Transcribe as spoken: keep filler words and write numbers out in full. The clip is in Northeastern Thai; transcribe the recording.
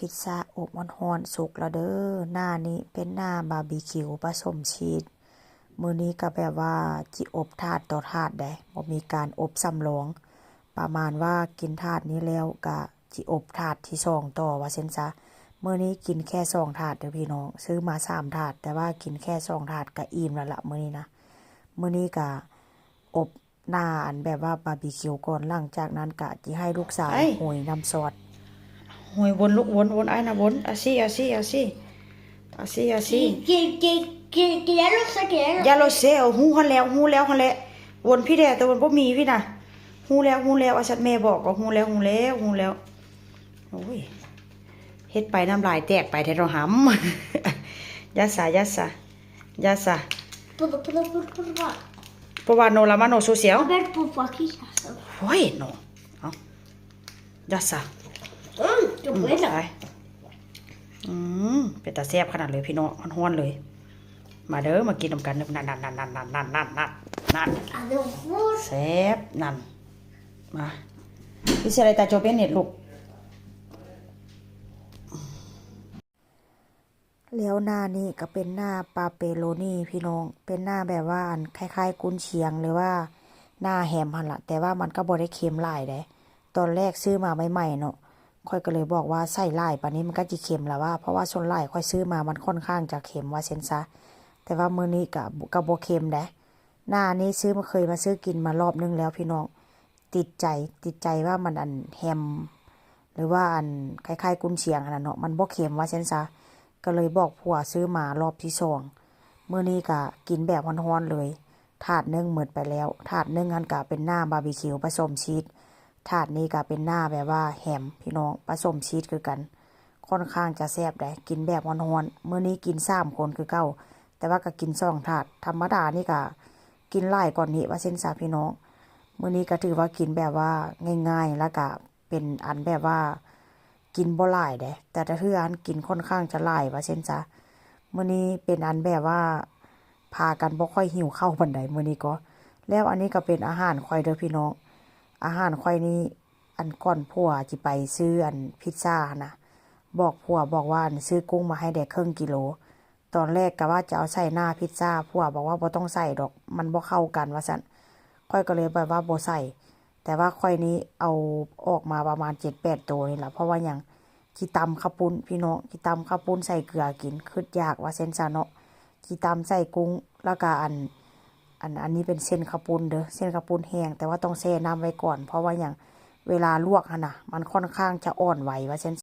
พิซซ่าอบฮ้อนๆ สุกแล้วเด้อ หน้านี้เป็นหน้าบาร์บีคิวผสมชีส มื้อนี้ก็แบบว่าจิอบถาดต่อถาดเด้ บ่มีการอบสำรอง ประมาณว่ากินถาดนี้แล้วก็จิอบถาดที่สองต่อว่าซั่นซะ มื้อนี้กินแค่สองถาดเด้อพี่น้อง ซื้อมาสามถาด แต่ว่ากินแค่สองถาดก็อิ่มแล้วละมื้อนี้นะ มื้อนี้ก็อบหน้าอันแบบว่าบาร์บีคิวก่อน หลังจากนั้นก็จิให้ลูกสาว ไอ้ โหยน้ำซอส โหยวนลูกวนวน อ้ายนะวน อาซี่ อาซี่ อาซี่ อาซี่ อาซี่ Que, que, que, que ya lo sé, que ya lo ยาโลเซล ฮู้หั้นแล้ว ฮู้แล้วหั้นแหละ วนพี่แด่ แต่วนบ่มีพี่นะ ฮู้แล้ว ฮู้แล้ว อาชัดแม่บอกก็ฮู้แล้ว ฮู้แล้ว ฮู้แล้ว โอ้ย เฮ็ดไปน้ำลายแตกไปแท้เนาะหำ ยาสา ยาสา ยาสา Puedo, puedo, puedo, puedo. เพราะว่าโนลามาโนโซเชียล A ver, por aquí. โอ้ย โน เอา ยาสา Mm, qué buena. ไป อืม เป็นตาแซ่บขนาดเลยพี่น้อง ฮ้อนๆเลย มาเด้อ มากินนำกัน นั่น นั่น นั่น นั่น นั่น นั่น นั่น นั่น นั่น Adiós. แซ่บ นั่น มา พี่เชยร์อะไรตาโจเป็นเน็ตลูก แล้วหน้านี้ก็เป็นหน้าปาเปโรนีพี่น้อง เป็นหน้าแบบว่าอันคล้ายๆ กุนเชียง หรือว่าหน้าแฮมหั่นล่ะ แต่ว่ามันก็บ่ได้เค็มหลายเด้ ตอนแรกซื้อมาใหม่ๆเนาะ ข้อยก็เลยบอกว่าใส่หลายปานนี้มันก็จิเค็มแล้วว่า เพราะว่าส่วนหลายข้อยซื้อมามันค่อนข้างจะเค็มว่าซั่นซะ แต่ว่ามื้อนี้ก็ ก็บ่เค็มเด้ หน้านี้ซื้อมา เคยมาซื้อกินมารอบนึงแล้วพี่น้อง ติดใจ ติดใจว่ามันอันแฮม หรือว่าอันคล้ายๆ กุนเชียงหั่นน่ะเนาะ มันบ่เค็มว่าซั่นซะ ก็เลยบอกผัวซื้อมารอบที่สอง มื้อนี้ก็กินแบบฮ้อนๆเลย ถาดหนึ่งหมดไปแล้ว ถาดหนึ่งหั่นก็เป็นหน้าบาร์บีคิวผสมชีส ถาดนี้ก็เป็นหน้าแบบว่าแฮมพี่น้อง ผสมชีสคือกัน ค่อนข้างจะแซ่บเด้ กินแบบฮ้อนๆ มื้อนี้กินสามคนคือเก่า แต่ว่าก็กินสองถาด ธรรมดานี่ก็กินหลายกว่านี้ว่าซั่นซะพี่น้อง มื้อนี้ก็ถือว่ากินแบบว่าง่ายๆ แล้วก็เป็นอันแบบว่ากินบ่หลายเด้ แต่ละเทื่ออันกินค่อนข้างจะหลายว่าซั่นซะ มื้อนี้เป็นอันแบบว่าพากันบ่ค่อยหิวข้าวปานใดมื้อนี้ก็ แล้วอันนี้ก็เป็นอาหารข้อยเด้อพี่น้อง อาหารข้อยนี่ อันก่อนผัวจิไปซื้ออันพิซซ่าหั่นนะ บอกผัวบอกว่าอันซื้อกุ้งมาให้แด่ครึ่งกิโล ตอนแรกก็ว่าจะเอาใส่หน้าพิซซ่า ผัวบอกว่าบ่ต้องใส่ดอก มันบ่เข้ากันว่าซั่น ข้อยก็เลยแบบว่าบ่ใส่ แต่ว่าข้อยนี้เอาออกมาประมาณเจ็ดแปดตัวนี่ล่ะ เพราะว่าหยัง จิตำข้าวปุ้นพี่น้อง จิตำข้าวปุ้นใส่เกลือกิน คิดอยากว่าซั่นซะเนาะ จิตำใส่กุ้ง แล้วก็อัน อัน อันนี้เป็นเส้นข้าวปุ้นเด้อ เส้นข้าวปุ้นแห้ง แต่ว่าต้องแช่น้ำไว้ก่อน เพราะว่าหยัง เวลาลวกหั่นน่ะ มันค่อนข้างจะอ่อนไหวว่าซั่น